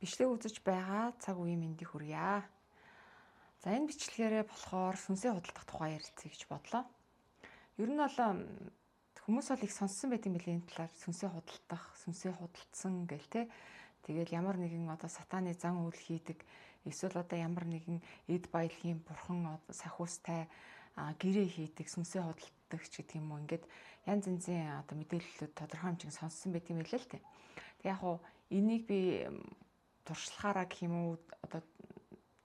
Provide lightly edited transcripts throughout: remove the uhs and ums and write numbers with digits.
Бичлэг үзэж байгаа цаг үеийн мэндийг хүргье. За, энэ бичлэгээрээ болохоор сүнсээ худалдах тухай ярилцъя гэж бодлоо. Ер нь бол хүмүүс бол их сонссон байт юм билээ энэ талаар, сүнсээ худалдах, сүнсээ худалдсан гэл те. Тэгэл ямар нэгэн одоо сатаны зан үйл хийдэг, эсвэл одоо ямар нэгэн эд баялагын бурхан сахиустай гэрээ хийдэг, сүнсээ худалддаг ч гэдэг юм уу, ингээд янз янзын одоо мэдээллүүд тодорхой хэмжээнд сонссон байт юм билээ л те. Тэг яг хуу энийг би туршлагаараа гэх юм уу, одоо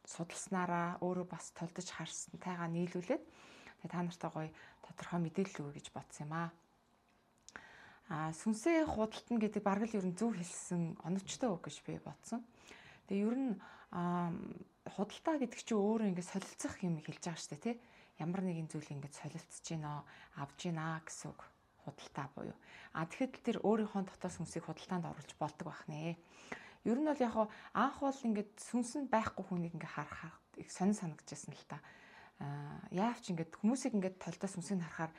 судалснараа өөрөө бас толдож харсантайгаа нийлүүлээд та нартай гоё тодорхой мэдээлэл өгье гэж бодсон юм аа. Сүнсээ худалдана гэдэг бараг л ер нь зөв хэлсэн оновчтой үг гэж би бодсон. Тэгээ ер нь худалдаа гэдэг чинь өөрөө ингээд солилцох юм хэлж байгаа шүү дээ, тий? Ямар нэгэн зүйл ингээд солилцож гинөө, авж гинаа гэсэн үг худалдаа буюу. Тэгэхэд тэр өөрийнхөө дотоод сүнсийг худалдаанд оруулж болдог байх нэ. Ер нь бол яг анх бол ингээд сүнс нь байхгүй хүнийг ингээд харахаар их сонин санагдчихсан л та. Яавч ингээд хүмүүсийг ингээд толдоо сүнсийг харахаар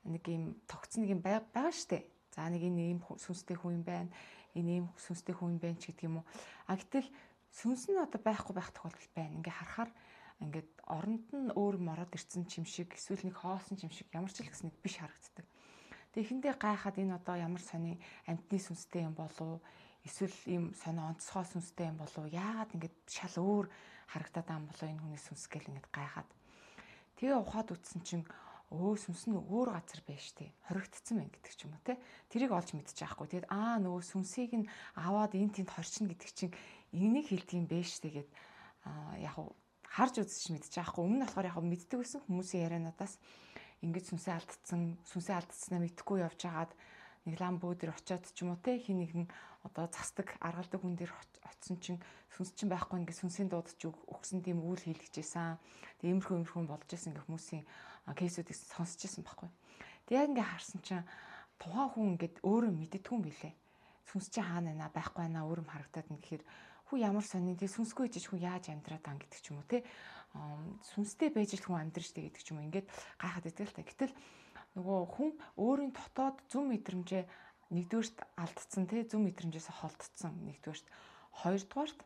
нэг юм тогтсон нэг юм байгаа штэ. За, нэг энэ ийм сүнстэй хүн юм байна. Энэ ийм сүнстэй хүн юм байна ч гэдэг юм уу. Гэтэл сүнс нь одоо байхгүй байх тохиолдол байна. Ингээ харахаар ингээд оронд нь өөр мороод ирсэн чим шиг, эсвэл нэг хоосон чим шиг, ямар ч л гэсэн нэг биш харагддаг. Тэгээ эхэндээ гайхаад, энэ одоо ямар сони амтны сүнстэй юм болов, эсвэл ийм сонио онцгой сүнстэй юм болов, яагаад ингээд шал өөр харагдаад байгаа юм болов энэ хүний сүнс гэл ингээд гайхаад. Тэгээ ухаад үтсэн чинь өө, сүнс нь өөр газар байж тээ. Хоригдсон байна гэдэг ч юм уу те. Тэрийг олж мэдчих байхгүй. Тэгээд нөгөө сүнсийг нь аваад энэ тэнд хорчно гэдэг чинь энийг хэлдэг юм байж тээ гэд яг харж үзэж мэдчих байхгүй. Өмнө нь болохоор яг мэддэг байсан хүмүүсийн яриануудаас, ингэж сүнсээ алдсан, сүнсээ алдснаа мэдэхгүй явж хагаад нэг лам бөө дээр очиод ч юм уу те, хин нэгэн одоо застаг аргалдаг хүн дээр очисон чинь сүнс чинь байхгүй, ингээд сүнсийн дуудаж өгсөн тийм үйл хийлгэжсэн. Тэгээ иймэрхүү болж исэн ингээ хүмүүсийн case үүдийг сонсч ирсэн байхгүй. Тэгээ яг ингээ харсан чинь тухайн хүн ингээд өөрөө мэддэггүй юм билэ. Сүнс чинь хаана байна, байхгүй байна, өөр юм харагдаад нь гэхээр хүү, ямар сонин тэг, сүнсгүй ижиж хүн яаж амьдраад байгаа гэдэг ч юм уу те, сүнстэй байж л хүн амьдрын штэ гэдэг ч юм уу, ингээд гайхаад идэг л та. Гэтэл нөгөө хүн өөрийн дотоод зүм мэдрэмжээ нэгдүгээрт алдцсан те, зүм мэдрэмжээс холдсон нэгдүгээрт, хоёрдугаарт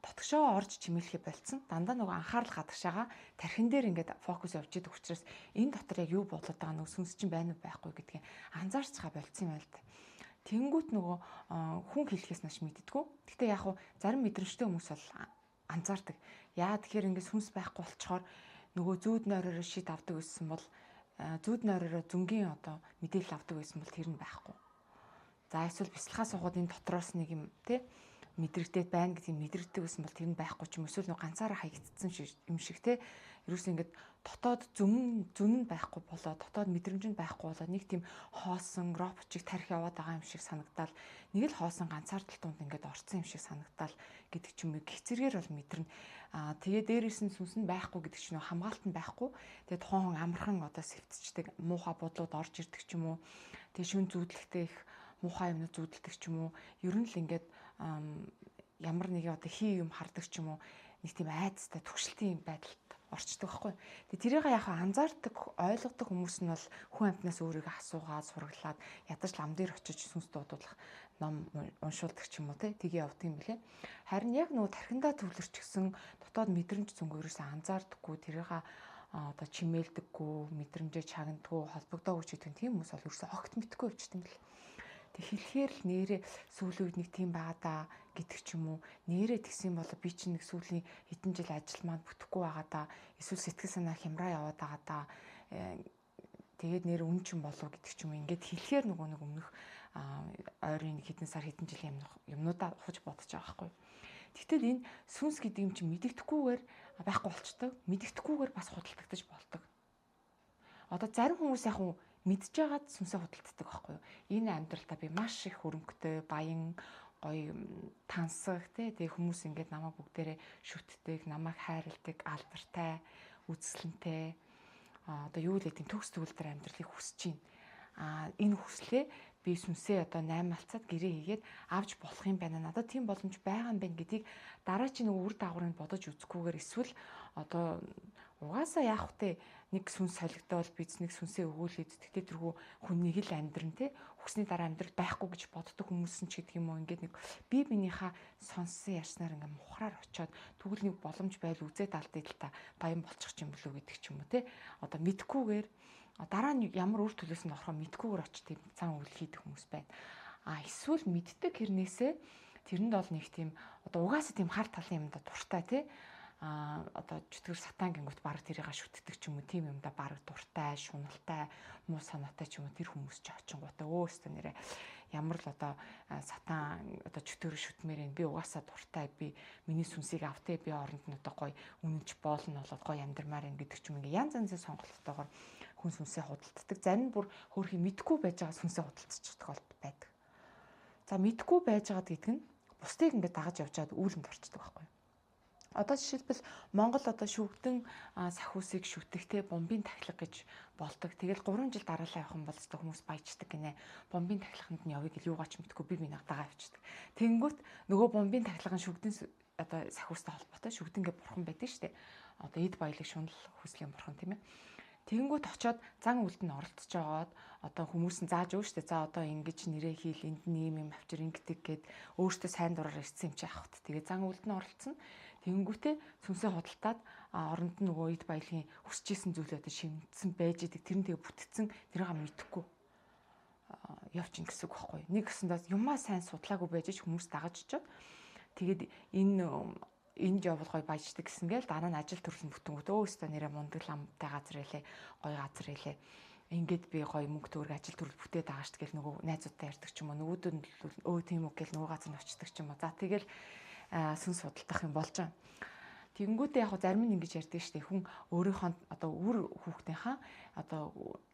дотгошоо орж чимээлэхэ болцсон. Дандаа нөгөө анхаарал гадагшаага тархин дээр ингээд фокус явж идэг учраас энэ дотор яг юу болоод байгаа, нөгөө сүнс чинь байна уу, байхгүй гэдгийг анзаарчгаа болцсон юм байна л да. Тэнгүүт нөгөө хүн хэлэхээс нааш мэддэггүй. Гэтэ яг хуу зарим мэдрэмжтэй хүмүүс бол анзаардаг. Яа тэгэхээр ингээд сүнс байхгүй болчоор нөгөө зүүд нойророо шид авдаг байсан бол, зүүд нойророо зөнгийн одоо мэдээлэл авдаг байсан бол тэр нь байхгүй. За, эсвэл бяцлахаа суугаад энэ дотроос нэг юм те мэдрэгдээд байна гэдгийг мэдрэгдэг байсан бол тэр нь байхгүй ч юм, эсвэл нэг ганцаараа хаягдсан юм шиг те. Ерөөс ингээд дотоод зүн зүн нь байхгүй болоо, дотоод мэдрэмж нь байхгүй болоо, нэг тийм хоосон робот чиг тарих яваад байгаа юм шиг санагдаал, нэг л хоосон ганцаардал тунд ингээд орцсон юм шиг санагдаал гэдэг ч юм уу, гих зэргээр бол мэдэрнэ. Тэгээ дээрээс нь сүнс нь байхгүй гэдэг чинь хамгаалт нь байхгүй. Тэгээ тухайн хүн амархан одоо сэвтчихдэг, муухай бодлууд орж ирдэг ч юм уу, тэгээ шүн зүүдлэхтэй их муухай юмнууд зүүдэлдэг ч юм уу, ер нь л ингээд ямар нэгэн одоо хий юм хардаг ч юм уу, нэг тийм айцтай түгшилтийн юм байдалд орчдөг байхгүй. Тэгээ тэрийг яг анзаардаг, ойлгодог хүмүүс нь бол хүн амтнаас өөрийгөө асуугаад, сураглаад, ядаж лам дээр очиж сүнс дуудуулах ном уншуулдаг ч юм уу те, тгий явдаг юм билээ. Харин яг нөгөө тархиндаа төвлөрчихсөн, дотоод мэдрэмж зөнгө ерөөсөө анзаардаггүй, тэрийг одоо чимээлдэггүй, мэдрэмжээ чагнадгүй, холбогдоогүй ч гэдэг нь тийм хүмүүс бол ерөөсөө огт мэдхгүй явчихсан юм бэл. Тэг хэлэхээр л нэрээ сүүлийн үед нэг тийм байгаа даа гэдэг ч юм уу. Нэрээ тэгсэн бол би чинь нэг сүүлийн хэдэн жил ажил маань бүтэхгүй байгаа даа. Эсвэл сэтгэл санаа хямраа яваад байгаа даа. Тэгээд нэр үн чин болов гэдэг ч юм уу. Ингээд хэлэхээр нөгөө нэг өмнөх ойрын хэдэн сар, хэдэн жилийн юмнуудаа ухаж бодож байгаа байхгүй. Тэгтэл энэ сүнс гэдэг юм чинь мэдэгдэхгүйгээр байхгүй болчтой. Мэдэгдэхгүйгээр бас худалдагдаж болдог. Одоо зарим хүмүүс яг уу мэдж байгаад сүнсээ худалддаг байхгүй юу? Энэ амьдралдаа би маш их хөрөнгөтэй, баян, гоё тансаг тий, тэгээ хүмүүс ингээд намайг бүгдээрээ шүтдэг, намайг хайрладаг, алдартай, үзэсгэлэнтэй, одоо юу л гэдэг, төгс төгөлдөр амьдралыг хүсэж байна. Энэ хүслээ би сүнсээ одоо 8 алцаад гэрээ хийгээд авч болох юм байна. Надад тийм боломж байгаа юм байна гэдгийг дараа чи нөгөө үр дагаврыг бодож үзэхгүйгээр, эсвэл одоо Угаасаа яах вэ? Нэг сүнс солигдоол биз, нэг сүнсээ өгөөлээд тэгтээ тэрхүү хүн нэг л амьдран те. Үхсний дараа амьдрал байхгүй гэж боддог хүмүүс нь ч гэдэг юм уу, ингээд нэг бие биенийхээ сонссон ярьснаар ингээд мухраар очиод тэгвэл нэг боломж байл үзээд алдъя л та баян болчих юм болов гэдэг ч юм уу те. Одоо мэдхгүйгээр дараа нь ямар үр төлөөс нь орохоо мэдхгүйгээр очиж тийм зан үйл хийдэг хүмүүс байна. А эсвэл мэддэг хэрнээсээ тэрэнд бол нэг тийм одоо угаасаа тийм хар талын юмда дуртай те. Одоо чөтгөр сатан гингүүт бараг тэрийг шүтдэг ч юм уу, тийм юмда бараг дуртай, шуналтай, муу санаатай ч юм уу тэр хүмүүс ч очингуудаа өөстөө нэрээ ямар л одоо сатан одоо чөтгөр шүтмээр энэ би угаасаа дуртай, би миний сүнсийг автай, би оронд нь одоо гоё үнэнч боолно болоод гоё амьдрмаар юм гэдэг ч юм, ингээ янз янзын сонголттойгоор хүн сүнсээ худалддаг. Зарим нь бүр хөөрхий мэдхгүй байж байгаа сүнсээ худалдчих тохиолдол байдаг. За мэдхгүй байж байгаад гэдэг нь бусдыг ингээ дагаж явжгаад үүлэнд орчдөг байхгүй. Одоо жишээлбэл Монгол одоо шүгдэн сахиусыг шүтгэхтэй бомбын тахилга гэж болдог. Тэгэл 3 жил дараалал явах юм бол өстө хүмүүс баяждаг гинэ. Бомбын тахилганд нь явъя гэл юугаач мэдгүй би бинийгаа дагаа явчихдаг. Тэнгүүт нөгөө бомбын тахилга нь шүгдэн одоо сахиустай холбоотой шүгдэнгээ бурхан байдаг шүү дээ. Одоо эд баялаг шунал хүслийн бурхан тийм ээ. Тэгэнгүүт очиод зан үйлд нь оролцож байгаад одоо хүмүүс нь зааж өгнө шүү дээ. За одоо ингэж нэрээ хийл, энд нь ийм юм авчир ингэдэг гэд өөртөө сайн дураар ирсэн юм чи авахт. Тэгээ зан үйлд нь оролцсон. Тэгэнгүүтээ сүнсээ худалдаад оронд нь нөгөө эд баялагын хүсэж исэн зүйлээ одоо шимтсэн байж идэг. Тэр нь тэгээ бүтцэн тэрийг мэдэхгүй явчихна гэсэн үг байхгүй. Нэг гэсэндээ юмаа сайн судлаагүй байж ч хүмүүс дагаж очиод тэгээд энэ энд явбал гоё баяждаг гэсэн гээл дараа нь ажил төрөл нь бүтэнгүүт өөстөө нэрээ мундаг ламтай газар илээ, гоё газар илээ. Ингээд би гоё мөнгө төгрөг ажил төрөл бүтээд байгаа шүү гэл нөгөө найзуудтай ярьдаг ч юм уу, нөгөөдөө нь өө тийм үг гэл нөгөө газар нь очдөг ч юм уу. За тэгэл сүнс судалдах юм болж байгаа. Тэгэнгүүтээ яг зарим нь ингэж ярьдаг шүү дээ. Хүн өөрийнхөө одоо үр хүүхдийнхаа одоо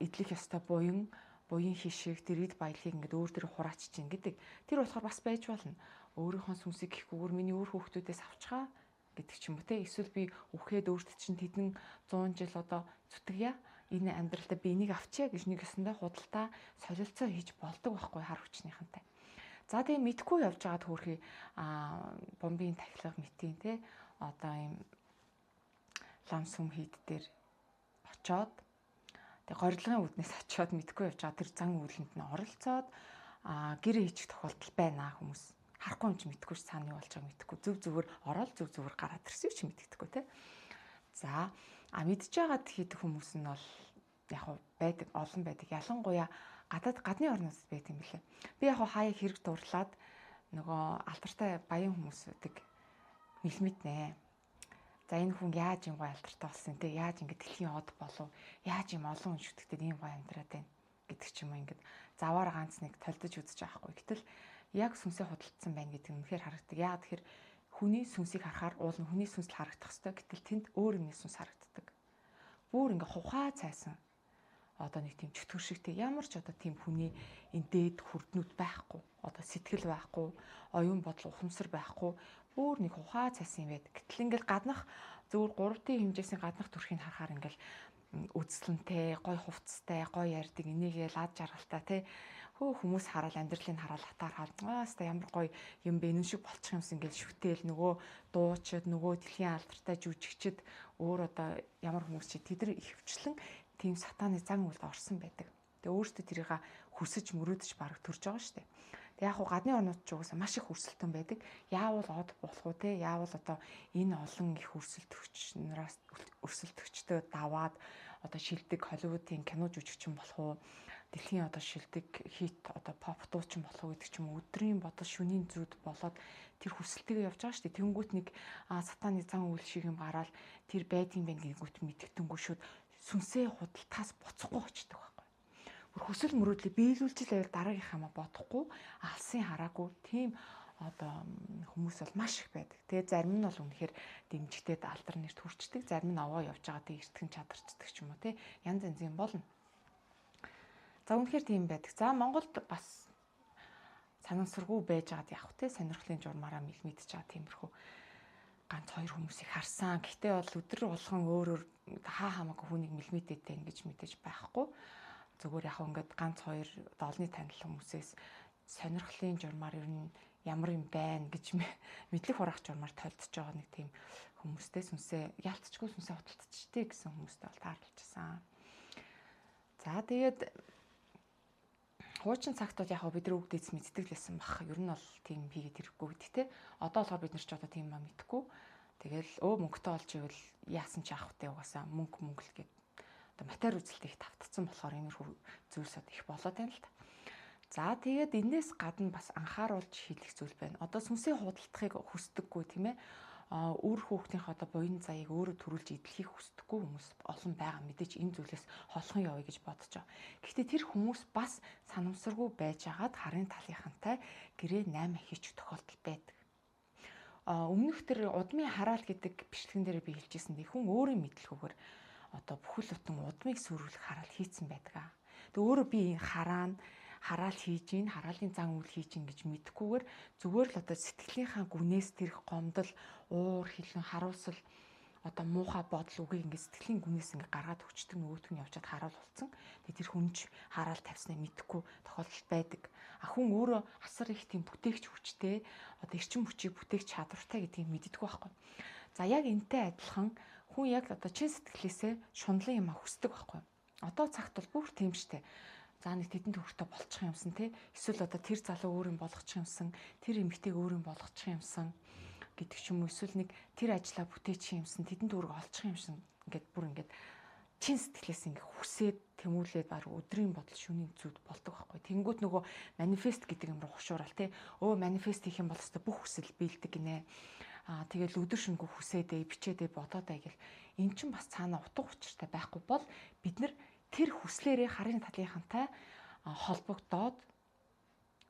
эдлэх ёстой буян хишиг тэр эд баялагийг ингээд өөр дээр хураачиж чинь гэдэг. Тэр болохоор бас байж болно. Өөрийнхөө сүнсийг гэхгүйгээр миний үр хүүхдүүдээс авчгаа гэдэг ч юм уу те. Эсвэл би үхээд өөрт чинь тэдэн 100 жил одоо зүтгэе. Энэ амьдралдаа би энийг авчия гэж нэг ёсондоо худалдаа солилцоо хийж болдог байхгүй хар хүчнийхэнтэй. За тэгээ мэдхгүй явж байгаад хөөрхий бомбын тахилга мэтийн те одоо ийм лам сүм хийд дээр очоод тэгээ горилгын үүднээс очоод мэдхгүй явж байгаа тэр зан үйлэнд нь оролцоод гэр хийчих тохиолдол байна хүмүүс. Харахгүй юм чи мэдхгүй ш цаана юу болж байгааг мэдхгүй. Зөв зүгээр ороод зөв зүгээр гараад ирсэн ч мэддэхгүй те. За мэдж байгаад хийдэг хүмүүс нь бол яг байдаг, олон байдаг. Ялангуяа гадаад гадны орнууд байт юм билээ. Би яг хаяа хэрэг дурлаад нөгөө алдартай баян хүмүүсүүдийг мэлмиднэ. За энэ хүн яаж юм гой алдартай болсон те, яаж ингэ дэлхийн од болов, яаж юм олон хүн шүтгдээд ийм гой амьдраад байна гэдэг ч юм уу, ингээд заваар ганц нэг толдож үзэж байгаа хгүй. Гэтэл яг сүнсээ худалдсан байна гэдэг нь үнэхээр харагддаг. Яагаад тэгэхээр хүний сүнсийг харахаар уул нь хүний сүнс л харагдах хэвээр. Гэтэл тэнд өөр юмны сүнс харагддаг. Бүр ингээ хувхаа цайсан. Одоо нэг тийм чөтгөр шигтэй ямар ч одоо тийм хүний энэ дээд хүрднүүд байхгүй. Одоо сэтгэл байхгүй, оюун бодол ухамсар байхгүй. Бүр нэг хувхаа цайсан юм байдаг. Гэтэл ингээл гаднах зөвхөн 3D хэмжээсийн гаднах төрхийг харахаар ингээл үзэсгэлэнтэй, гой хувцастай, гой ярьдаг, энийгээ лад жаргалтай те. Хөө хүмүүс хараал амьдралыг хараал хатаар хаал аста ямар гоё юм бэ, энэ шиг болчих юмсан ингээл шүтээл нөгөө дуучид, нөгөө дэлхийн алдартай жүжигчд өөр одоо ямар хүмүүс чи тэд нар ихэвчлэн тийм сатаны зан үйлд орсон байдаг. Тэгээ өөрсдөө тэрийг хүсэж мөрөөдөж бараг төрж байгаа шүү дээ. Тэг яг хуу гадны орнууд ч угаасаа маш их өрсөлдөөн байдаг. Яавал од болох уу те? Яавал одоо энэ олон их өрсөлдөгч нараас өрсөлдөгчдөө даваад одоо шилдэг Холливуудын кино жүжигчин болох уу? Дэлхийн одоо шилдэг хит одоо поп дуучин болох уу гэдэг ч юм уу, өдрийн бодол шөнийн зүуд болоод тэр хүсэлтэйгээ явж байгаа шүү дээ. Тэнгүүт нэг сатаны зан үйл шиг юм гараал тэр байдгийн байх гингүүт мэдгэдэнгүү шүүд сүнсээ худалдаас буцахгүй очдөг байхгүй. Бүр хүсэл мөрөөдлөө биелүүлж л байвал дараагийнхаа маа бодохгүй, алсын хараагүй тийм одоо хүмүүс бол маш их байдаг. Тэгээ зарим нь бол үнэхээр дэмжигдээд алдар нэрт хүрчдэг, зарим нь овоо явж байгаа тэг эртгэн чадарчдаг ч юм уу те. Янз янзын болно. За үнэхээр тийм байдаг. За Монголд бас санамсаргүй байж байгаад явах те сонирхлын журмаараа мэлмидж байгаа тиймэрхүү ганц хоёр хүмүүсийг харсан. Гэхдээ бол өдөр болгон өөр өөр хаа хамаагүй хүнийг мэлмидээтэй ингэж мэдээж байхгүй. Зүгээр яг ингээд ганц хоёр олонний танил хүмүүсээс сонирхлын журмаар ер нь ямар юм байна гэж мэдлэг хураах журмаар толдож байгаа нэг тийм хүмүүстэй сүнсээ яалтчгүй сүнсээ худалдчихтэй гэсэн хүмүүстэй бол тааралчсан. За тэгээд хуучин цагт бол яг бид нар үг дэц мэддэг л байсан бах. Ер нь бол тийм хийгээд хэрэггүй гэдэг те. Одоо болохоор бид нар ч одоо тийм юм мэдэхгүй. Тэгэл мөнгөтэй олж ивэл яасан ч авах те, угаасаа мөнгө л гээд одоо матер үзэлт их тавтцсан болохоор иймэрхүү зүйлсүүд их болоод байна л та. За тэгээд энээс гадна бас анхааруулж хэлэх зүйл байна. Одоо сүнсээ худалдахыг хүсдэггүй тийм ээ. Үр хүүхдийнхээ одоо буян заяаг өөрөө төрүүлж идэлхийг хүсдэггүй хүмүүс олон байгаа. Мэдээж энэ зүйлээс холхон явъя гэж бодож байгаа. Гэхдээ тэр хүмүүс бас санамсаргүй байж агаад харын талынхантай гэрээ 8 хийчих тохиолдол байдаг. Өмнөх тэр удмын хараал гэдэг бичлэгэн дээр би хэлжсэн. Хүн өөрийн мэдлгүйгээр одоо бүхэл бүтэн удмыг сүрүүлэх хараал хийцэн байдаг. Тэг өөрөө би энэ хараан хараал хийж гин, хараалын зан үйл хийж гин гэж мэдэхгүйгээр зүгээр л одоо сэтгэлийнхаа гүнээс тэрх гомдол, уур, хилэн, харуулсал одоо муухай бодол үгийг ингээд сэтгэлийн гүнээс ингээд гаргаад өчтөг нөгөөх нь явжаад хараал болсон. Тэгээ тэр хүнж хараал тавьснаа мэдэхгүй тохиолдол байдаг. А хүн өөрөө асар их тийм бүтээгч хүчтэй, одоо эрчим хүчийг бүтээх чадвартай гэдгийг мэддэггүй байхгүй. За яг энтэй адилхан хүн яг одоо чин сэтгэлээсээ шунлын юм хүсдэг байхгүй. Одоо цагт бол бүр тийм штэ. За нэг тэдэнд хөртөө болчих юмсан тий. Эсвэл одоо тэр залуу өөр юм болгочих юмсан, тэр эмэгтэйг өөр юм болгочих юмсан гэдэг ч юм уу. Эсвэл нэг тэр ажлаа бүтээчих юмсан, тэдэнд үүрэг олчих юмсан ингээд бүр ингээд чин сэтгэлээс ингээд хүсээд тэмүүлээд баг өдрийн бодол шөнийн зүуд болдог байхгүй. Тэнгүүт нөгөө манифест гэдэг юм руу хушуурал тий. Манифест хийх юм бол өстө бүх хүсэл биелдэг гинэ. Тэгэл өдөр шөнөгүй хүсээдээ, бичээдээ, бодоодаа гэл эн чинь бас цаана утга учиртай байхгүй бол бид нар тэр хүслээрээ харын талынхантай холбогдоод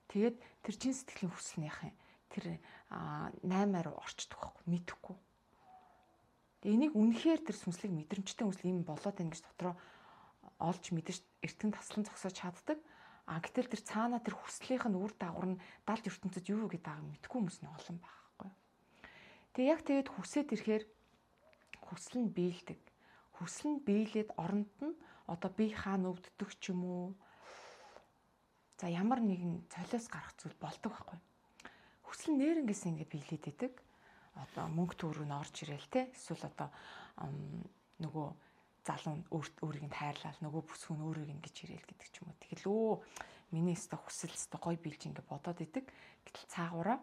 тэгээд тэр чин сэтгэлийн хүсэл нь яах юм? Тэр 8-аар орчдөг байхгүй, мэдэхгүй. Энийг үнэхээр тэр сүнслэг мэдрэмжтэй хүсэл юм болоод байна гэж дотроо олж мэдэж эртхэн таслан зогсоож чаддаг. Гэтэл тэр цаана тэр хүслийнх нь үр дагавар нь далд ертөнцид юу гэдэг байгааг мэдэхгүй хүмүүс нь олон байгаа байхгүй. Тэгээ яг тэгээд хүсээд ирэхээр хүсэл нь биелдэг. Хүсэл нь биелээд оронд нь одоо бие хаана өвддөг ч юм уу. За ямар нэгэн цолиос гарах зүйл болдог байхгүй. Хүсэл нь нэрнгэс ингэ биелээд идэг. Одоо мөнгө төгрөг нь орж ирээл те. Эсвэл одоо нөгөө залуу нь өөрийг нь хайрлал, нөгөө бүсгүй нь өөрийг нь гэж ирээл гэдэг ч юм уу. Тэгэл миний өстө хүсэл өстө гой биелж ингэ бодоод идэг. Гэтэл цаагаараа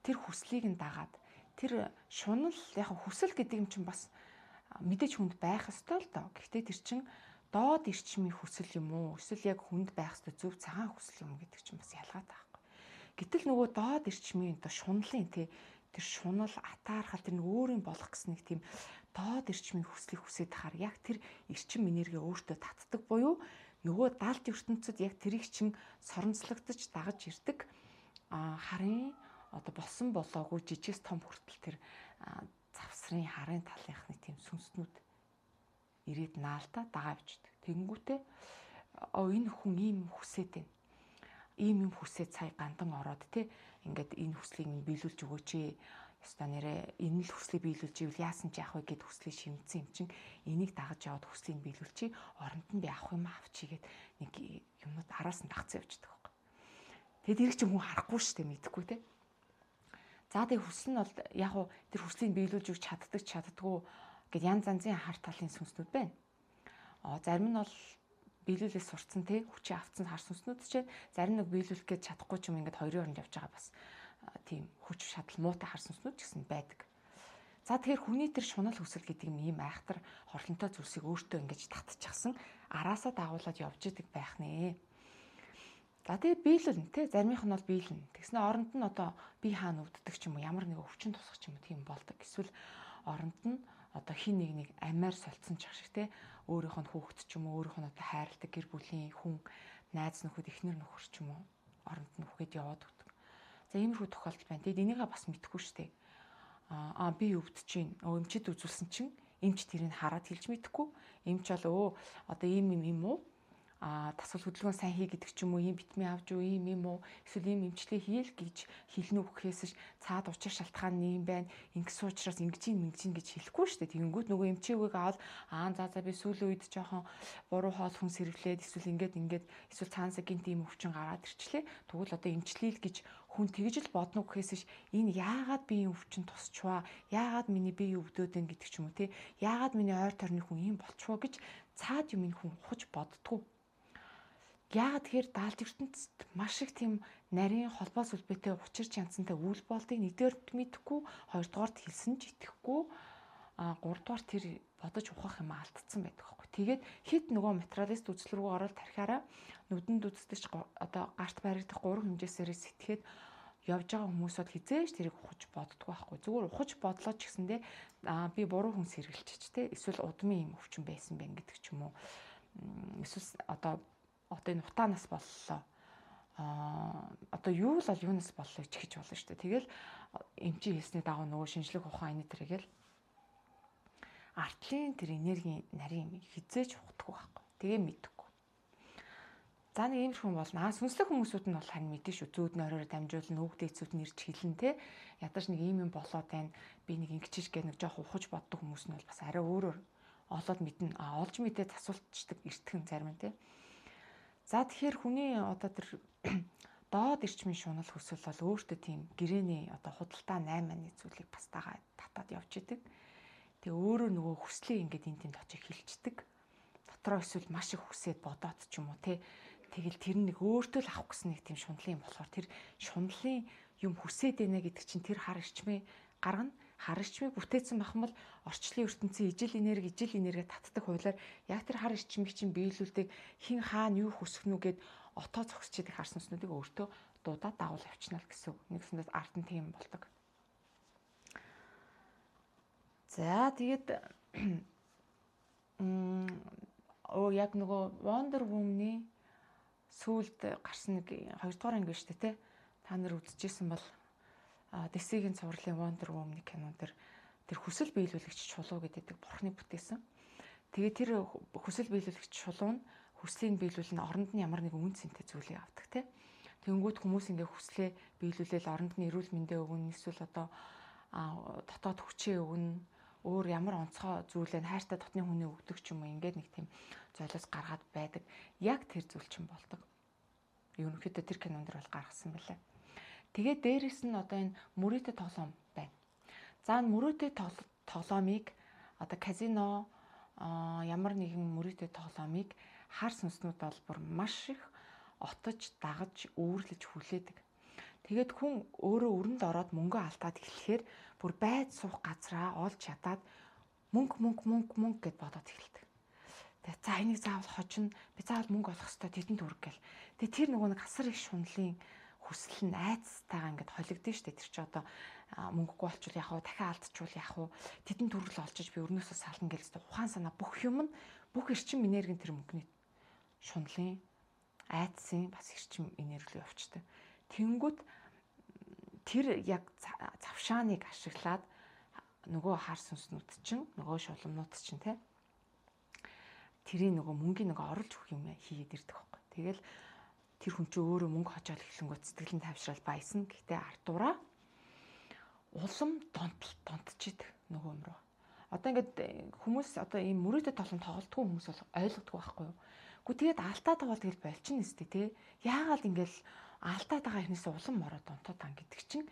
тэр хүслийг нь дагаад тэр шунал яг хүсэл гэдэг юм чинь бас мэдээж хүнд байх ёстой л доо. Гэхдээ тэр чинь доод эрчмийн хүсэл юм уу? Эсвэл яг хүнд байх ёстой зөв цагаан хүсэл юм гэдэг чинь бас ялгаатай байхгүй. Гэтэл нөгөө доод эрчмийн одоо шунлын тий тэр шунал атаархал тэр нэг өөрийн болох гэсэн нэг тийм доод эрчмийн хүслийг хүсээд тахаар яг тэр эрчим энерги өөртөө татдаг буюу нөгөө далд ертөнцид яг тэрийг чинь соронзлогдож дагаж ирдэг харын одоо болсон болоогүй жижигс том хүртэл тэр завсрын харын талынхны тийм сүнснүүд ирээд наалтаа дагаа авчдаг. Тэнгүүтээ энэ хүн ийм хүсээд байна. Ийм юм хүсээд сая гандан ороод те ингээд энэ хүслийг минь биелүүлж өгөөч ээ. Ёстой нэрээ энэ л хүслийг биелүүлж ивэл яасан ч яах вэ гэд хүслийг шимтсэн юм чин энийг дагаж яваад хүслийг биелүүлчихье. Оронд нь би авах юм авчий гэд нэг юмнууд араас нь дагцсан явчихдаг байхгүй. Тэгэд эрг чинь хүн харахгүй шүү дээ мэдэхгүй те. За тэг хүсэл нь бол яг уу тэр хүслийг биелүүлж өгч чаддаг чаддгүй гэд янз янзын хар талын сүнснүүд байна. Зарим нь бол биелүүлээс сурцсан те хүчээ авцсан хар сүнснүүд ч зарим нэг биелүүлэх гэж чадахгүй ч юм ингээд хоёрын оронд явж байгаа бас тийм хүч шатал муутай хар сүнснүүд ч гэсэн байдаг. За тэгэхээр хүний тэр шунал хүсэл гэдэг юм ийм айхтар хорлонтой зүйлсийг өөртөө ингэж татчихсан араасаа дагуулад явж идэг байх нэ. За тэгээ биелүүлнэ те заримынх нь бол биелнэ. Тэгснэ оронд нь одоо бие хаана өвддөг ч юм уу ямар нэгэн өвчин тусах ч юм уу тийм болдог. Эсвэл оронд нь одоо хин нэг нэг амиар солилцсон ч ах шиг те өөрийнх нь хүүхэд ч юм уу өөрийнх нь одоо хайрладаг гэр бүлийн хүн найз нөхөд эхнэр нөхөр ч юм уу оронд нь үхээд яваад өгдөг. За иймэрхүү тохиолдол байна. Тэгэд энийгээ бас мэдэхгүй шүү дээ. Би өвдөж чинь эмчид үзүүлсэн чинь эмч тэрийг хараад хэлж мэдэхгүй. Эмч бол одоо ийм юм юм уу? Дасгал хөдөлгөөн сайн хий гэдэг ч юм уу, ийм витамин авч уу, ийм юм уу, эсвэл ийм эмчилгээ хийл гэж хэлнэ үү гэхээс цаад учир шалтгаан нь ийм байна, ингэсэн учраас ингэж юм ингэж юм гэж хэлэхгүй шүү дээ. Тэгэнгүүт нөгөө эмчээгийг аваад за би сүүлийн үед жоохон буруу хоол хүн сэрвлээд эсвэл ингээд ингээд эсвэл цаанасаа гинт ийм өвчин гараад ирчлээ. Тэгвэл одоо эмчлэе л гэж Хүн тэгж л бодно гэхээс ш энэ яагаад биеийн өвчин тусчваа, яагаад миний бие өвдөд энэ гэдэг ч юм уу те, яагаад миний ойр тойрны хүн ийм болчихвоо гэж цаад юм энэ хүн ухаж боддгоо. Яагаад тэгэхээр даалт ертөнцид маш их тийм нарийн холбоо сүлбээтэй учир чанцантай үйл болдгийг нэгдүгээрт мэдэхгүй, хоёрдугаарт хэлсэн ч итгэхгүй, гуравдугаар тэр бодож ухах юм алдсан байдаг байхгүй. Тэгээд хэд нөгөө материалист үзэл рүү ороод тархиараа нүдэнд үздэг одоо гарт баригдах гурван хэмжээсээрээ сэтгээд явж байгаа хүмүүс бол хизээж тэрийг ухаж боддгоо байхгүй. Зүгээр ухаж бодлоо ч гэсэндээ би буруу хүн сэргэлчих те, эсвэл удмын юм өвчин байсан байх гэдэг ч юм уу. Эсвэл одоо энэ утаанаас боллоо. Одоо юу л бол юунаас боллоо гэж хэлж болно шүү дээ. Тэгэл эмчийн хэлсний дагуу нөгөө шинжлэх ухаан энэ тэргээл артлын тэр энергийн нарийн юм хизээж ухдаг байхгүй. Тэгээ мэдхгүй. За нэг иймэрхүү хүн болно. Сүнслэг хүмүүсүүд нь бол харин мэдэн шүү. Зүүд нойроор дамжуулна, үг дээдсүүд нь ирж хэлнэ те. Ядаж нэг ийм юм болоод байна. Би нэг ингэчиж гэх нэг жоох ухаж боддог хүмүүс нь бол бас арай өөрөөр олоод мэднэ. Олж мэдээ засуулцдаг эртгэн зарим нь те. За тэгэхээр хүний одоо тэр доод эрчмийн шунал хүсэл бол өөртөө тийм гэрээний одоо худалдаа 8 маны зүйлийг бас дагаа татаад явж идэг. Тэгээ өөрөө нөгөө хүслээ ингээд энэ тэнд очиж хилчдэг. Дотроо эсвэл маш их хүсээд бодоод ч юм уу те. Тэгэл тэр нэг өөртөө л авах гэсэн нэг тийм шунлын юм болохоор тэр шунлын юм хүсээд байна гэдэг чинь тэр хар эрчмээ гаргана. Хар эрчмийг бүтээсэн байх юм бол орчлын ертөнцийн ижил энерги ижил энерги татдаг хуулиар яг тэр хар эрчмийг чинь биелүүлдэг хин хаана юу хүсэх нү гэд отоо зогсож идэг хар сүнснүүдийг өөртөө дуудаад дагуул явчихна л гэсэн үг. Нэгсэндээ ард нь тийм болдог. За тэгээд яг нөгөө Wonder Woman-ы сүүлд гарсан нэг 2 дугаар анги шүү дээ те. Та нар үзчихсэн бол DC-ийн цувралын Wonder Woman-ы кинон дээр тэр хүсэл биелүүлэгч чулуу гэдэг бурхны бүтээсэн. Тэгээд тэр хүсэл биелүүлэгч чулуу нь хүслийг биелүүлнэ, оронд нь ямар нэгэн үн цэнтэй зүйлийг авдаг те. Тэнгүүт хүмүүс ингээ хүслээ биелүүлээл оронд нь эрүүл мэндэ өгнө, эсвэл одоо дотоод хүчээ өгнө, өөр ямар онцгой зүйлээ хайртай дотны хүний өгдөг ч юм уу ингээд нэг тийм золиос гаргаад байдаг. Яг тэр зүйл чинь болдог. Ерөнхийдөө тэр кинон дэр бол гаргасан байлаа. Тэгээд дээрэс нь одоо энэ мөрөөдө тоглоом байна. За энэ мөрөөдө тоглоомыг одоо казино ямар нэгэн мөрөөдө тоглоомыг хар сүнснүүд бол бүр маш их отож, дагаж, үүрлэж хүлээдэг. Тэгээд хүн өөрөө өрөнд ороод мөнгө алдаад эхлэхээр бүр байд суух газраа олж чадаад мөнгө мөнгө мөнгө мөнгө гэд бодоод эхэлдэг. Тэгээд за энийг заавал хожино, би заавал мөнгө олох ёстой тэдэнд хүрэх гээл. Тэгээд тэр нөгөө нэг асар их шунлын хүсэл нь айцтайгаа ингээд холигдсон шүү дээ. Тэр чи одоо мөнгөгүй болчвол яах вэ? Дахиад алдчихвал яах вэ? Тэдэнд хүрэл олчиж би өрнөөсөө сална гээл зү ухаан санаа бүх юм нь бүх эрчим энерги тэр мөнгөний шунлын айдсын бас эрчим энерги рүү явчихдаг. Тэнгүүт тэр яг завшааныг ашиглаад нөгөө хар сүнснүүд чинь нөгөө шуламнууд чинь те тэрийн нөгөө мөнгийн нөгөө оруулж өгөх юм хийгээд ирдэг байхгүй. Тэгэл тэр хүн чинь өөрөө мөнгө хожоол эхлэнгүүт сэтгэл нь тайвшрал байсан. Гэхдээ ардуураа улам донтчихэд нөгөө юм руу. Одоо ингээд хүмүүс одоо ийм мөрөөдөд толон тоглолтгүй хүмүүс бол ойлгодгүй байхгүй юу? Гэхдээ тэгээд алдаад байгаа бол тэгэл болчихно нэстэ те. Яагаад ингээд алдаад байгаа хэрнээс улам ороод донтоод ан гэдэг чинь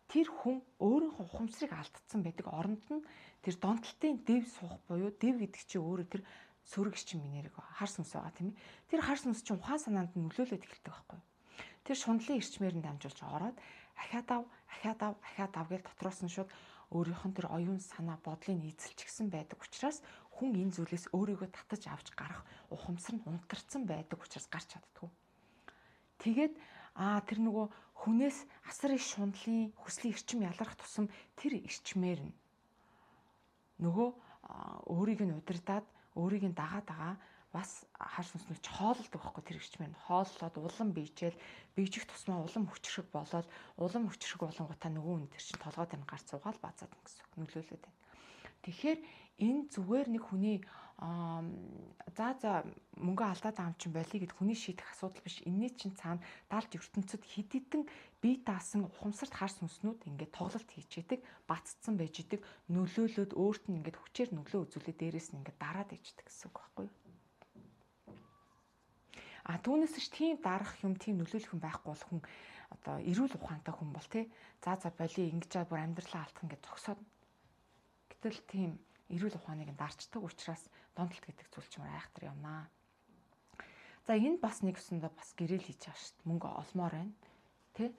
тэр хүн өөрийнхөө ухамсарыг алдсан байдаг. Оронд нь тэр донтолтын дэв суух буюу дэв гэдэг чинь өөрөө тэр сөрөг эрчим энерги хар сүнс байгаа тийм ээ. Тэр хар сүнс чинь ухаан санаанд нь нөлөөлөд эхэлдэг байхгүй юу? Тэр шунлын эрчмээр нь дамжуулж ороод ахиад ав, ахиад ав, ахиад ав гэж дотроос нь шууд өөрийнх нь тэр оюун санаа бодлыг эзэлчихсэн байдаг учраас хүн энэ зүйлээс өөрийгөө татаж авч гарах ухамсар нь унтарсан байдаг учраас гарч чаддгүй. Тэгээд тэр нөгөө хүнээс асар их шунлын хүслийн эрчим ялгарх тусам тэр эрчмээр нь нөгөө өөрийг нь удирдаад өөрийг нь дагаа дагаа бас хар сүнснүүд ч хоололдог байхгүй тэр эрчмээр нь хооллоод улам бийжээл бийжих тусмаа улам хүчрхэг болоод улам хүчрхэг болонгуудаа нөгөө хүн тэр чинь толгой дээр нь гарц суугаал базаад гэсэн үг нөлөөлөд байна. Тэгэхээр энэ зүгээр нэг хүний за мөнгө алдаад байгаа юм чинь болиё гэд хүний шийдэх асуудал биш. Энэний чинь цаана далд ертөнцид хэд хэдэн бие даасан ухамсарт хар сүнснүүд ингээд тоглолт хийж идэг, баццсан байж идэг, нөлөөлөөд өөрт нь ингээд хүчээр нөлөө үзүүлээд дээрээс нь ингээд дараад иждэг гэсэн үг байхгүй юу? А түүнээс ч тийм дарах юм, тийм нөлөөлөх юм байхгүй бол хүн одоо эрүүл ухаантай хүн бол тий за за боли ингэж бүр амьдралаа алдах ингээд зогсоод. Гэтэл тийм эрүүл ухааныг дарчдаг учраас донтолт гэдэг зүйл ч юм айхтар юмнаа. За энэ бас нэг өсөндөө бас гэрэл хийж байгаа шүү дээ. Мөнгө олмоор байна. Тэ?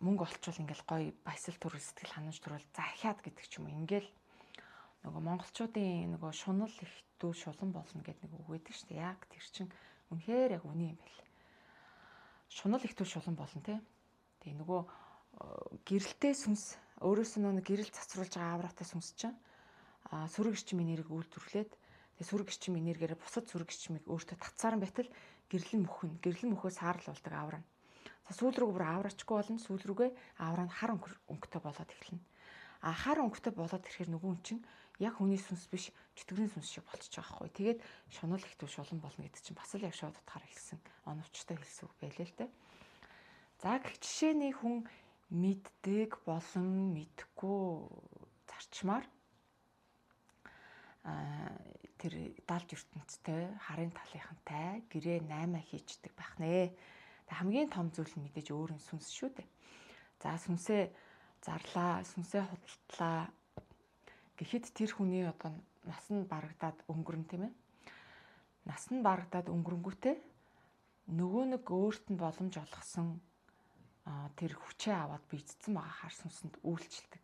Мөнгө олчвол ингээл гоё баясал төрөл сэтгэл ханамж төрөл захиад гэдэг ч юм уу. Ингээл нөгөө монголчуудын нөгөө шунал их дүү шулан болно гэдэг нэг үг байдаг шүү дээ. Яг тэр чин үнэхээр яг үний юм байл. Шунал их дүү шулан болно те. Тэгээ нөгөө гэрэлтэй сүнс өөрөөс нь нөгөө гэрэл цацруулж байгаа авраатай сүнс чинь сөрөг эрчим энерги үйлдвэрлээд тэгээ сөрөг эрчим энергиэрээ бусад сөрөг эрчмийг өөртөө татсаар байтал гэрэл нь мөхөн. Гэрэл нь мөхөө саарлуулдаг авраа. За сүүл рүү бүр аврачгүй болно. Сүүл рүүгээ авраа нь хар өнгөтэй болоод эхэлнэ. А хар өнгөтэй болоод ирэхээр нөгөө хүн чинь яг хүний сүнс биш чөтгөрийн сүнс шиг болчихж байгаа байхгүй. Тэгээд шунал их төв шулан болно гэдэг чинь бас л яг шууд утгаар хэлсэн. Оновчтой хэлсэн үг байлээ л дээ. За гэх жишээний хүн мэддэг болон мэдхгүй зарчмаар тэр далж ертөнцтэй харын талынхантай гэрээ 8 хийчдэг байх нэ. Тэг хамгийн том зүйл нь мэдээж өөрийн сүнс шүү дээ. За сүнсээ зарлаа, сүнсээ худалдлаа гэхэд тэр хүний одоо нас нь барагдаад өнгөрөн тийм ээ. Нас нь барагдаад өнгөрөнгүүтээ нөгөө нэг өөрт нь боломж олгосон тэр хүчээ аваад бийцсэн байгаа хар сүнсэнд үйлчлдэг.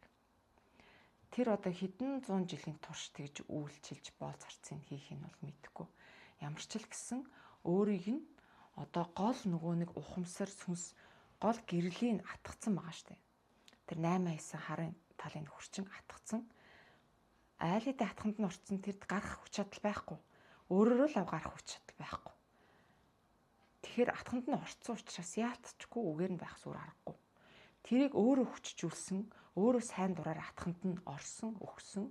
Тэр одоо хэдэн зуун жилийн турш тэгж үйлчилж боол зарцыг хийх нь бол мэдэхгүй. Ямар ч л гэсэн өөрийг нь одоо гол нөгөө нэг ухамсар сүнс гол гэрлийн атгцсан байгаа штэ. Тэр 8 9 харын талын хөрчин атгцсан. Айл хэдийн атханд нь орцсон тэрд гарах хүч чадал байхгүй. Өөрөөрөө л ав гарах хүч чадал байхгүй. Тэгэхээр атханд нь орцсон учраас яалтчгүй үгээр нь байх сүр аргагүй. Тэрийг өөрөө хүчжүүлсэн, өөрөө сайн дураар атханд нь орсон, өгсөн.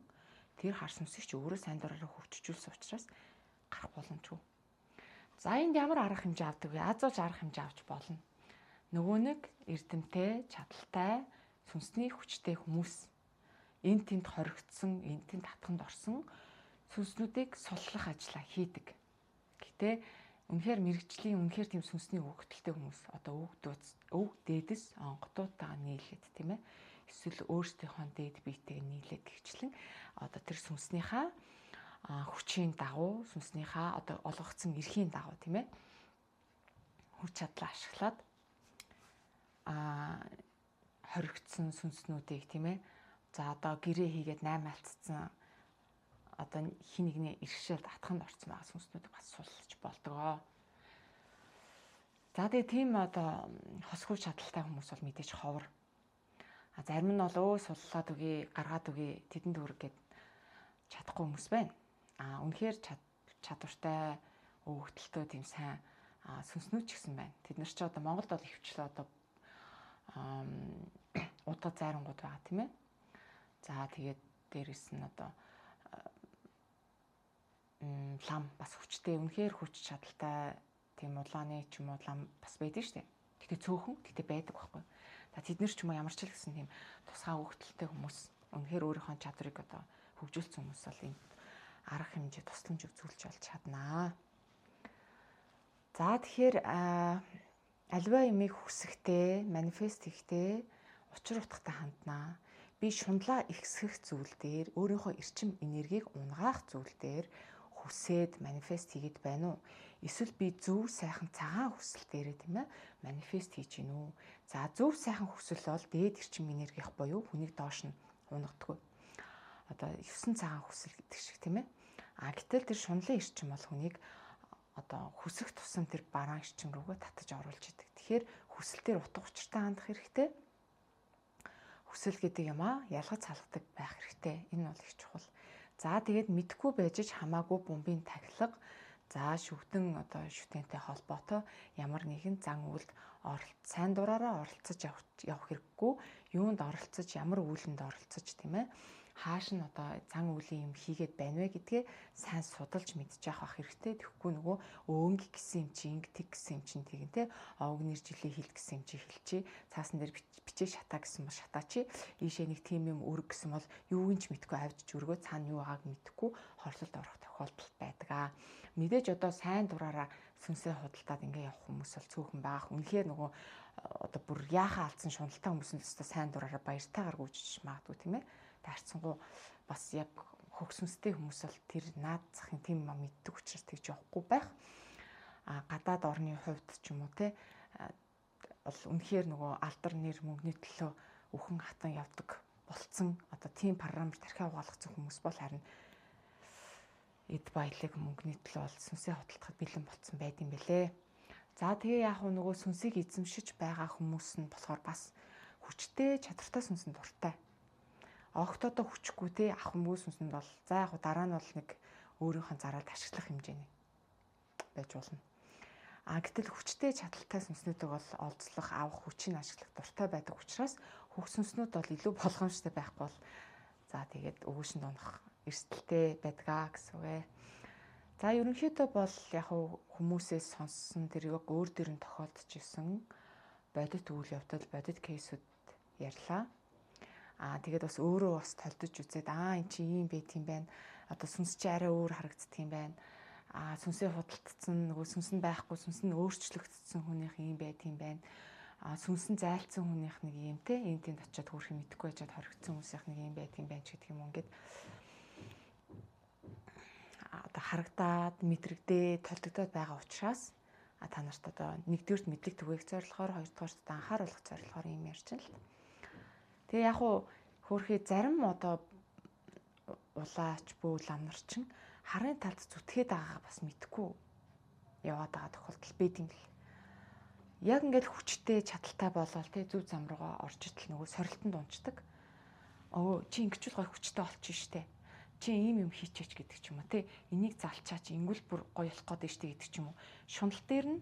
Тэр хар сүнсийг ч өөрөө сайн дураараа хөвчжүүлсэн учраас гарах боломжгүй. За энд ямар арга хэмжээ авдаг вэ? Аз ууж арга хэмжээ авч болно. Нөгөө нэг эрдэмтэй, чадaltaй, сүнсний хүчтэй хүмүүс энэ тэнд хоригдсон, энэ тэнд татханд орсон сүнснүүдийг суллах ажлаа хийдэг. Гэтэ үнэхээр мэрэгжлийн, үнэхээр тийм сүнсний өгөгдөлтэй хүмүүс одоо өв дээдэс онготуутайгаа нийлээд тийм ээ. Эсвэл өөрсдийнхөө дээд биетэйг нийлээд гихчлэн одоо тэр сүнснийхаа хүчийн дагуу, сүнснийхаа одоо олгогдсон эрхийн дагуу тийм ээ. Хүч чадлаа ашиглаад хоригдсон сүнснүүдийг тийм ээ. За одоо гэрээ хийгээд 8 алдсан одоо хин нэгний иргэшээлд атханд орсон байгаа сүнснүүдийг бас суллаж болдгоо. За тэгээ тийм одоо хосгүй чадaltaй хүмүүс бол мэдээж ховор. А зарим нь бол өө суллаад үгүй, гаргаад үгүй, тэдэнд хүрэг гэд чадахгүй хүмүүс байна. А үнэхээр чадвартай, өвөгдөлтөө тийм сайн сүнснүүд ч гэсэн байна. Тэд нар ч одоо Монголд бол ихэвчлэн одоо удаа зайрангууд байгаа тийм ээ. За тэгээд дээрэс нь одоо лам бас хүчтэй, үнэхээр хүч чадaltaй тийм улааны ч юм уу лам бас байдаг шүү дээ. Гэтэ цөөхөн, гэтэ байдаг байхгүй. За тэд нар ч юм уу ямар ч л гэсэн тийм тусгай хөвгөлтэй хүмүүс үнэхээр өөрийнхөө чадварыг одоо хөгжүүлсэн хүмүүс бол энэ арга хэмжээ тусламж үзүүлж болж чаднаа. За тэгэхээр альва ямыг хүсэхдээ, манифест хийхдээ учир утгатай ханднаа. Би шунлаа ихсгэх зүйл дээр, өөрийнхөө эрчим энергийг унгаах зүйл дээр хүсээд манифест хийгээд байна уу? Эсвэл би зөв сайхан цагаан хүсэл дээрээ тийм ээ манифест хийж гин үү? За зөв сайхан хүсэл бол дээд эрчим энергийнх буюу хүнийг доош нь унгадаггүй. Одоо 9 цагаан хүсэл гэдэг шиг тийм ээ. А гэтэл тэр шунлын эрчим бол хүнийг одоо хүсэх тусам тэр бараан эрчим рүүгээ татаж оруулж идэг. Тэгэхээр хүсэл дээр утга учиртай хандах хэрэгтэй. Хүсэл гэдэг юм аа ялгаж салгадаг байх хэрэгтэй. Энэ бол их чухал. За тэгээд мэдхгүй байж ч хамаагүй бомбын тахилга, за шүгдэн одоо шүтэнтэй холбоотой ямар нэгэн зан үйлд сайн дураараа оролцож явах хэрэггүй. Юунд оролцож, ямар үйлэнд оролцож тийм ээ. Хааш нь одоо зан үйлийн юм хийгээд байна вэ гэдгээ сайн судалж мэдчих авах хэрэгтэй. Тэгэхгүй нөгөө өөнг гэсэн юм чи инг тэг гэсэн юм чинь тэгин те. Овг нэр жилээ хил гэсэн юм чи хэлчи. Цаасан дээр бичээ шатаа гэсэн бол шатаа чи. Ийшээ нэг тийм юм өрг гэсэн бол юуг нь ч мэдгүй авчиж өргөө цаана юу байгааг мэдхгүй хорлолд орох тохиолдол байдаг аа. Мэдээж одоо сайн дураараа сүнсээ худалдаад ингээ явах хүмүүс бол цөөхөн байх. Үнэхээр нөгөө одоо бүр яхаа алдсан шуналтай хүмүүс нь өстой сайн дураараа баяртайгаар гүйжиж магадгүй тийм ээ. Тарцсангуу бас яг хөгсөнстэй хүмүүс бол тэр наад захын тийм юм мэддэг учраас тэгж явахгүй байх. А гадаад орны хувьд ч юм уу те бол үнэхээр нөгөө алдар нэр мөнгөний төлөө үхэн хатан явдаг болцсон одоо тийм параметр тархиа угаалгацсан хүмүүс бол харин эд баялаг мөнгөний төлөө бол сүнсээ худалдахад бэлэн болцсон байд юм бэлээ. За тэгээ яг нөгөө сүнсийг эзэмшиж байгаа хүмүүс нь болохоор бас хүчтэй, чадвартай сүнсэнд дуртай. Огт одоо хүчгүй те ах хүмүү сүнсэнд бол за яг дараа нь бол нэг өөрийнхөө зараалд ашиглах хэмжээний байж болно. А гэтэл хүчтэй, чадaltaй сүнснүүдийг бол олзлох, авах хүчийг ашиглах дуртай байдаг учраас хөх сүнснүүд бол илүү болгоомжтой байхгүй бол за тэгээд өгөөшөнд унах эрсдэлтэй байдгаа гэсэн үг ээ. За ерөнхийдөө бол яг хүмүүсээс сонссон тэр яг өөр дөр нь тохиолдож исэн бодит үйл явдал, бодит кейсүүд ярьлаа. Аа тэгээд бас өөрөө бас толдож үзээд аа эн чи ийм байт юм байна. Одоо сүнс чи арай өөр харагддаг юм байна. Аа сүнсээ худалдсан, нөгөө сүнс нь байхгүй, сүнс нь өөрчлөгдсөн хүнийх ийм байт юм байна. Аа сүнс нь зайлцсан хүнийх нэг ийм те энэ тэнд очиод хөөрхөн мэдэхгүй байжаад хоригдсон хүмүүсийнх нэг ийм байт юм байна ч гэдэг юм ингээд одоо харагдаад, мэдрэгдээ, толдогдоод байгаа учраас та нарт одоо нэгдүгüрт мэдлэг түгээх зорилгоор, хоёрдугаарт одоо анхааруулах зорилгоор ийм ярьж байна л. Тэгээ яг уу хөөрхий зарим одоо улаач бөө лам нар чинь харын талд зүтгээд байгаагаа бас мэдэхгүй яваад байгаа тохиолдол байд юм л. Яг ингээд хүчтэй, чадaltaй болоод те зөв зам руугаа орж итл нөгөө сорилтонд унцдаг. Өө чи ингэчүүл гой хүчтэй олчих штэ. Чи ийм юм хийчээч гэдэг ч юм уу те. Энийг залчаач ингүүл бүр гоё болох гээд штэ гэдэг ч юм уу. Шунал дээр нь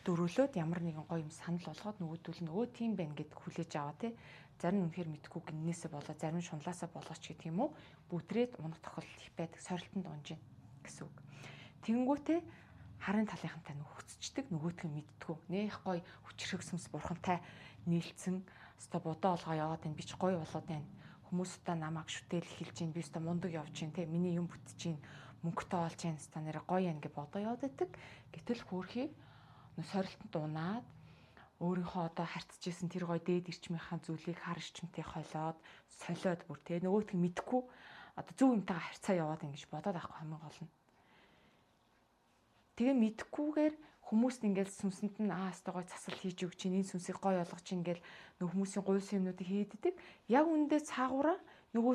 дөрөөлөөд ямар нэгэн гоё юм санал болгоод нөгөөдөл нь өө тийм байна гэд хүлээж аваа те. Зарим нь үнэхээр мэдгүй гиннээсээ болоо, зарим нь шунлаасаа болооч гэдэг юм уу. Бүтрээд унах тохиолдол их байдаг. Сорилтонд унж гин гэсэн үг. Тэнгүүтээ харын талынхантай нөхцөчдөг, нөгөөх нь мэддгүү. Нэх гоё хүчрэх сүнс бурхантай нийлцэн өстой будаа олгоо яваад байна. Би ч гоё болоод байна. Хүмүүс өстой намайг шүтээл эхэлж байна. Би өстой мундаг явж байна те. Миний юм бүтэж байна. Мөнгөтэй болж байна. Өстой нэрэ гоё юм гэж бодоо яваад байдаг. Гэтэл хөөрхий сорилтонд унаад өөрийнхөө одоо харьцажсэн тэр гоё дээд эрчмийнхаа зүйлийг хар эрчмтэй холиод, солиод бүр те нөгөөх нь мэдхгүй одоо зөв юмтайгаа харьцаа яваад ингэж бодоод авахгүй хамгийн гол нь. Тэгээ мэдхгүйгээр хүмүүст ингээл сүнсэнд нь аа өстой гоё цасал хийж өгч чинь энэ сүнсийг гоё болгож чинь ингээл нөх хүмүүсийн гуйсан юмнуудыг хийддэг. Яг үндэ цаагаараа нөгөө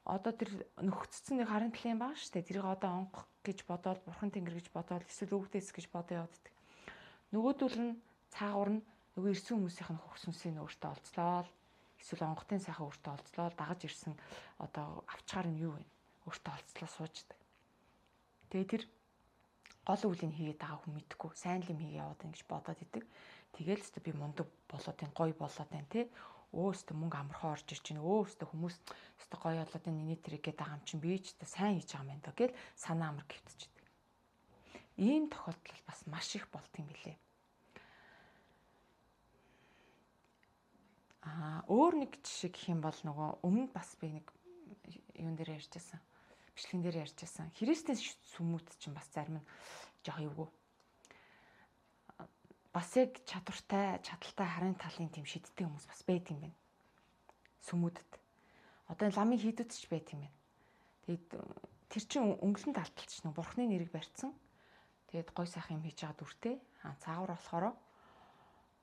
одоо тэр нөхцсөн нэг харын талын байгаа шүү дээ. Тэрийг одоо онгох гэж бодоол, бурхан тэнгэр гэж бодоол, эсвэл өвгдээс гэж бодоо явддаг. Нөгөөдөл нь цаагуур нь нөгөө ирсэн хүмүүсийнх нь хөх сүнсийг өөртөө олцлоо. Эсвэл онготын сайхан өөртөө олцлоо. Дагаж ирсэн одоо авчгаар нь юу вэ? Өөртөө олцлоо сууждаг. Тэгээ тэр гол үйлийг хийгээд байгаа хүн мэдэхгүй, сайн л юм хийгээ яваад байна гэж бодоод идэг. Тэгэл өстө би мундаг болоод байна, гоё болоод байна те. Өө өстө мөнгө амархан орж ирж байна. Өө өстө хүмүүс өстө гоё болоод байна, миний тэрэг гээд байгаа юм чинь би ч өстө сайн хийж байгаа юм байна доо гэл санаа амар гівтчихдэг. Ийм тохиолдол бас маш их болт юм билээ. Аа өөр нэг жишээ гэх юм бол нөгөө өмнө бас би нэг юун дээр ярьжсэн. Бичлэгэн дээр ярьжсэн. Христийн сүмүүт чинь бас зарим нь жоох эвгүй. Бас яг чадвартай, чадaltaй харын талын тийм шидтэй хүмүүс бас байд юм байна. Сүмүүдэд. Одоо энэ ламын хийдүүд ч байд юм байна. Тэгээд тэр чинь өнгөлөн талталч нэг бурхны нэрийг барьцсан. Тэгээд гой сайхан юм хийж байгаа дүртэй. Аа цаагуур болохоор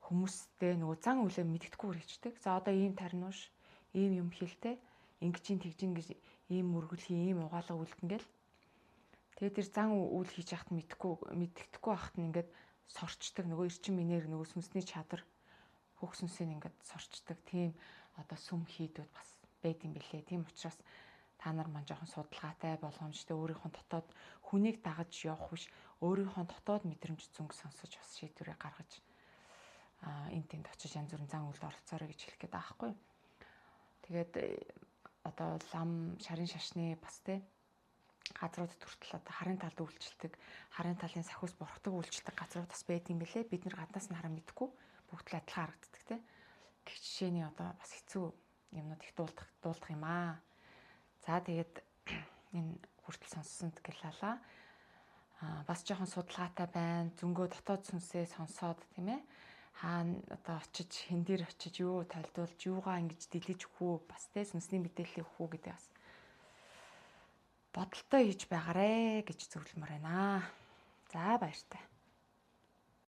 хүмүүстэй нөгөө зан үлээ мэддэхгүй хийчдэг. За одоо ийм тарнууш, ийм юм хэлтэй, ингэж ин тэгж ин гэж ийм мөргөл хий, ийм угаалга үлдэн гэл. Тэгээд тэр зан үйл хийж яхад мэддэхгүй байхад нь ингээд сорчдаг. Нөгөө эрчим энерги, нөгөө сүнсний чадвар хөх сүнсийг ингээд сорчдаг. Тийм одоо сүм хийдүүд бас байд юм бэлээ. Тийм учраас та нар маань жоохон судалгаатай, болгоомжтой, өөрийнхөө дотоод хүнийг дагаж явах биш, өөрийнхөө дотоод мэдрэмж зүнг сонсож бас шийдвэрээ гаргаж энэ тэнд очиж янз бүрийн зан үйлд оролцоорой гэж хэлэх гээд байгаа байхгүй юу. Тэгээд одоо лам шарын шашны бас те газрууд төртөл одоо харын талд үйлчлдэг, харын талын сахиус бурхдаг үйлчлдэг газрууд бас байд юм бэлээ. Бид нэр гаднаас нь хараа мэдэхгүй бүгд л адилхан харагддаг те. Гэх жишээний одоо бас хэцүү юмнууд их дуулдах юм аа. За тэгээд энэ хүртэл сонссонд гэлалаа. Аа бас жоохон судалгаатай байна. Зөнгөө дотоод сүнсээ сонсоод тийм ээ. Хаана одоо очиж, хэн дээр очиж юу толдуулж, юугаа ингэж дэлгэж өгөх үү, бас те сүнсний мэдээлэл өгөх үү гэдэг бас бодолтой хийж байгаарэ гэж зөвлөмөр байна. За, баяртай.